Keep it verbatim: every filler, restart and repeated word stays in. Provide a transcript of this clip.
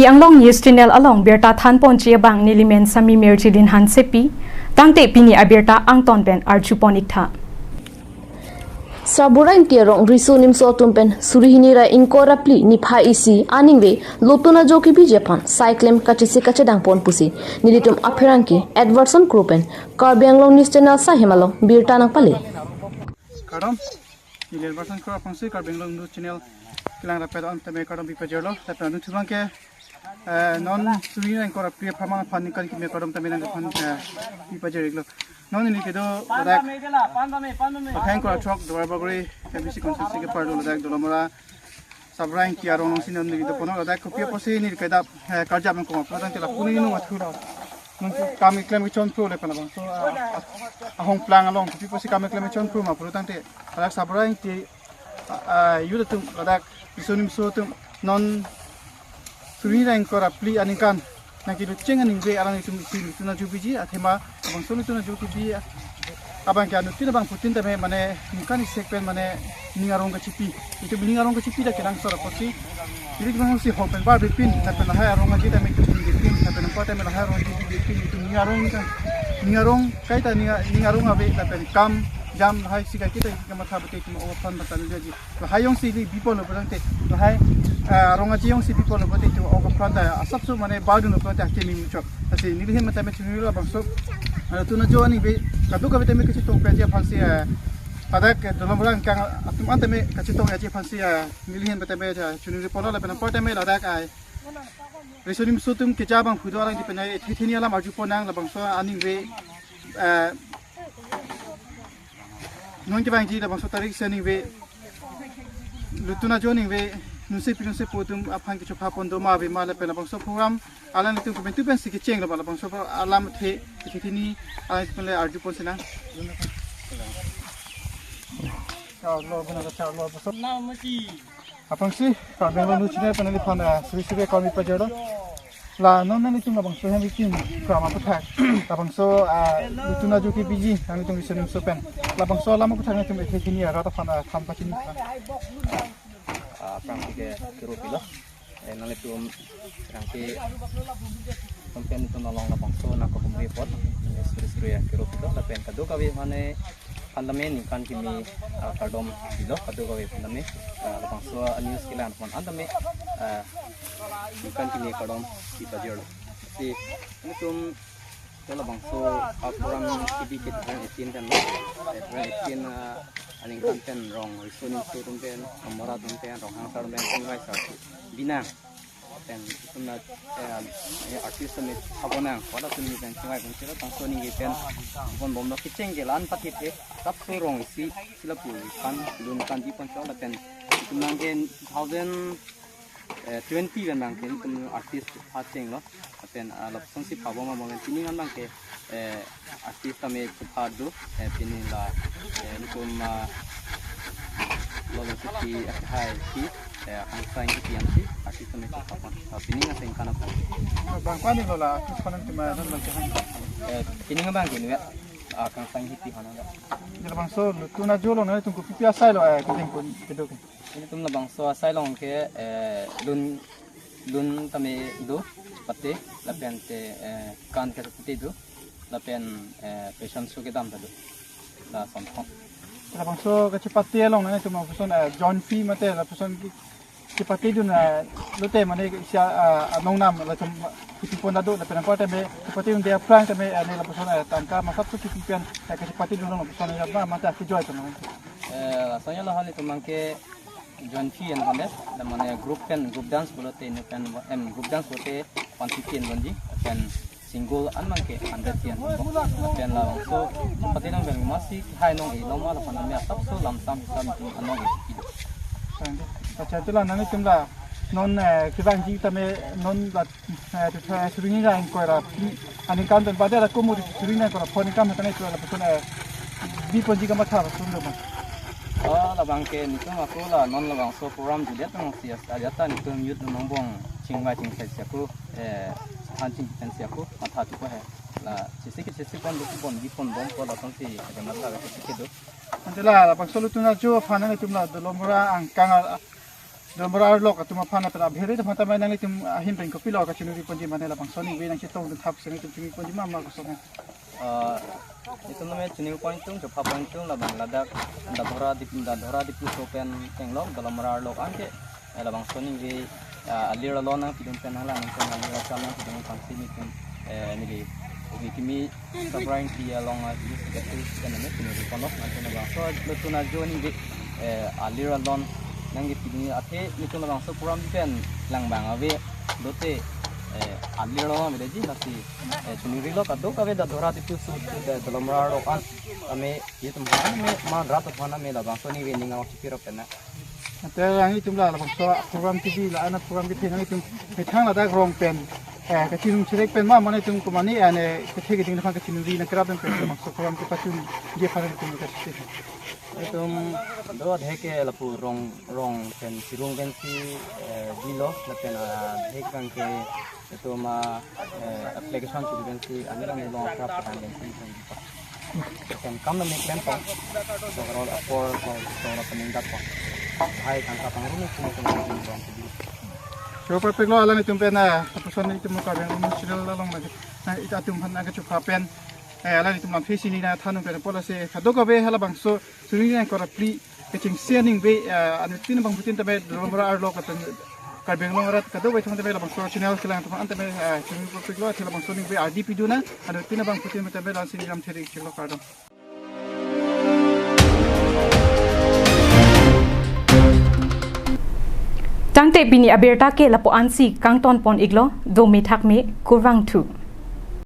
Anglong News Channel along birta thanponji abang nelimen Sami Mirjilin Hansepi, tangte pini abirta angton pen arjupon iktha. Sabura Ingti arong riso nimso atum pen suri hini ra ingkoi ra phli niphai isi aningve lotun ajo kebiji aphan saiklem kachisi kachedangpon pusi nelitum apherangke Edwardson Kro pen Karbi Anglong News Channel sahem along birta nangpale. Kardom, neli Edwardson Kro aphansi Karbi Anglong News Channel kelang rapet an tame kardom pipajirlo, lapen anuthu abangke, eh, non suri ra ingkoi ra phli apharman aphan ningkan kimi akardom tame nangphan, eh, pipajir-iklo. Non neli kedo ladak, ladak ingkoi ra throk Duarbagori M A C constituency ke-arlo ladak Dolamara Sabura Ingti arong alongsi non neli doponlo, ladak kopi apotsi neli kedap, eh, karjap nangkok apot tangte lapu neli nung athu lo. Nung kam keklem kechonphru lapen labangso, ah, ah, ahong plang along kopi apotsi kam keklem kechonphru ma pulo tangte, ladak Sabura Ingti, ah, ah, youth atum, ladak riso nimso atum non suri ra ingkoi ra phli aningkan nangkedo cheng aningve alanglitum isi lotun ajo biji, athema labangso lotun ajo kebi abangke anuttin abangphutin tame mane ningkan isek pen mane ning arong kachipi. Itum ning arong kachipi ta kenangsot apotsi, ili kenangsot si hong pen bar bipin, lapen lahai arong aje tame itum bipin, lapen angko tame lahai arong aje bipin, itum ning arong ningkan, ning arong kaita ning, ning arong ave, lapen kam jam lahai si kaike ta kamatha pute itum ok apran bata nujiji. Lahai jongsi ili biponlo pulotangte, lahai, eh, arong aje jongsi biponlo pulotangte itum ok apran ta asapso mane bardunlo pulotangte akimi muchot. Lasi neli ahin tame chunilo labangso, eh, lotun ajo aningve kadokave tame kachetong peji aphansi, eh, ladak, eh, Dolamara angkang atum an tame kachetong peji aphansi, eh, neli ahin tame, eh, chunilo pulo lapen angko tame ladak, eh, riso nimso atum keja abangphu do, alanglitum pen, eh, thethini alam arjupon nang labangso aningve, eh, non kevangji labangso tarik isi aningve lotun ajo aningve nunse pi nunse po atum aphan kechophapon do ma ave ma lapen labangso program alanglitum kebentuk pensi kechenglo ma labangso alam the thethini alanglitum le arjupon sinang. Aphrangsi Karbi Anglong News Channel pen neliphan, ah, suri suri akardom pajirlo. La non nanglitum labangso hem itum kram aputhak, labangso, ah, lotun ajo kebiji nanglitum riso nimso pen, labangso alam aputhak nanglitum thethini arat aphan, ah, than pachini. Ah, aphrangsi ke kero pilo. Eh, nanglitum aphrangsi atum pen itum along labangso nangkahumri apot, eh, suri suri akero pilo, lapen kadokave mane aphan tame ningkan kimi, ah, kardom pilo, kadokave aphan tame, ah, labangso a-news kelang aphan an tame, ah, ningkan kimi kardom pipajirlo. Si, itum, to labangso, ah, program kebi ke two thousand eighteen kan lo. Eh, two thousand eighteen, ah, aningkan pen rong riso nimso atum pen, Dolamara atum pen, Ronghang sar atum pen, chingvai sar binong. Pen itum na, eh, eh, artist atum phabonang, wala atum ni pen chingvai pon chelo, tangso ningje pen pon bomlo, kecheng ke la-an patit ke, asapso rong isi, si lapu kan, lun kan di pon chelo, lapen itum nangke two thousand, eh, twenty pen nangke itum artist pachenglo, lapen, ah, lapuson si phabom abang pen pini ngan nangke, eh, artist tame chepha do, eh, pini la, eh, itum, ah, Lolo Siti akhai si, eh, Kangsai Ingti ansi artist tame chepha pon. Ah, pini ngan sengkan apon. Bang kwani lo la, artist konan cuma non bang kehan. Eh, pini ngan bang gini ya, ah, Kangsai Ingti hana da. Jadi bangso lotun ajo along nanglitum kopi pi asailo, eh, kedeng pon kedo ke. Ilitum labangso asai along ke, eh, lun, lun tame do, pate, lapen te, eh, kan ke pate do, lapen, eh, fashion show kedam ta do. La sonthong. Labangso kachepate along nanglitum lapuson, eh, join fee mate lapuson ke, kachepatedun, eh, lote mane isi, eh, anong nam latum kipipon ta do, lapen angko tame kachepatedunde aphrang tame, eh, ne lapuson, eh, tangka masap tu kipi pen, eh, kachepatedun along lapuson, eh, ma mate akejoi pen. Eh, lason ya lahai itum abangke join fee an konde, la mane group pen, group dance pulote, inu pen, em, group dance pulote one fifty an ponji, pen single an abangke hundred an ponpo. Pen labangso, pati nang pen masi hai nong-e loma lapen tame asapso lamsam sam itum anong-e kipi do. Accha, itulo nanglitum la non, eh, kevangji tame non la, eh, tu, eh, suri hini ra ingkoi ra phli aningkan pen bade la komu suri hini ra ingkoi ra pho aningkan pen tame itulo lapuson, eh, biponji kamatha lapuson do ma? Oh, labangke nelitum ako la non labangso program judet nangsi as-, ajat ta nelitum youth nongbong chingvai chingsai si ako, eh, han chingpen si ako matha thupo he. La chisi ke chisi pon do pon bipon bompo lasonsi kamatha ke chisi kedo. Ante la, labangso lotun ajo aphan nanglitum la Dolamara angkang a-, Dolamara arlok atum aphan apela abhere aphan tame nanglitum ahin pen kopilo kachiningri ponji mane labangso aningve nangchetong dun thap si nanglitum chiningri ponji ma ma kosonga. Ah, itum name chiningri pon itum, chopha pon itum, labang ladak Dadhora Dip-, Dadhora Diphu Sopen Tenglok, Dolamara arlok anke, eh, labangso aningve, ah, alir alon nangpidun pen nanglang nangpidun alir acham nangpidun pangsi nitum, eh, neli ubi kimi Sabra Ingti along, ah, ini sekitar itu kan ini punya di pondok nanti nang bangso lo tuna jo aningve, eh, alir alon nangkepidun athe nitum labangso program pen langbang ave lote, eh, alir alon ave ji lasi, eh, chiningri lo kadokave Dadhora Diphu Sopen, eh, Dolamara arlok an ame itum aphan ame man rat aphan ame labangso aningve ning awang chipirap pen na. Ante nanglitum la labangso program T V la ana program kethe nanglitum methang ladak rong pen, eh, kachinung chirek pen ma mane itum komane ane kethe keding aphan kachiningri nangkerap pen pen labangso program kepachunji aphan itum kachite. Itum do adhe ke lapu rong rong pen chirung pensi, eh, bilo lapen adhe kang ke itum, eh, application chirung pensi ani kang long kerap pen pensi. Pen kam na meklem pon. Sokarol apor ko sora peningkat pon. Hai tangka pangrum ni sini sini sini sini. Chopha peklo alanglitum pen, ah, apuson itum Karbi Anglong channel along lagi. Na ita atum aphan nangkachopha pen, eh, alanglitum lamthe sini na thanung pen pola se kadokave halabangso suring nang kora pri kechengsi aningve, eh, anuttin abangphutin tame Dolamara arlok atum Karbi Anglong arat kadokave thong tame labangso channel kelang atum an tame, eh, chiningri pon peklo athe labangso aningve ardi pidun na anuttin abangphutin tame dan sini lamthe ri chiklo kardom. Tangte pini abirta ke lapu-ansi kangton pon iklo, dome thakme, kurvangthu.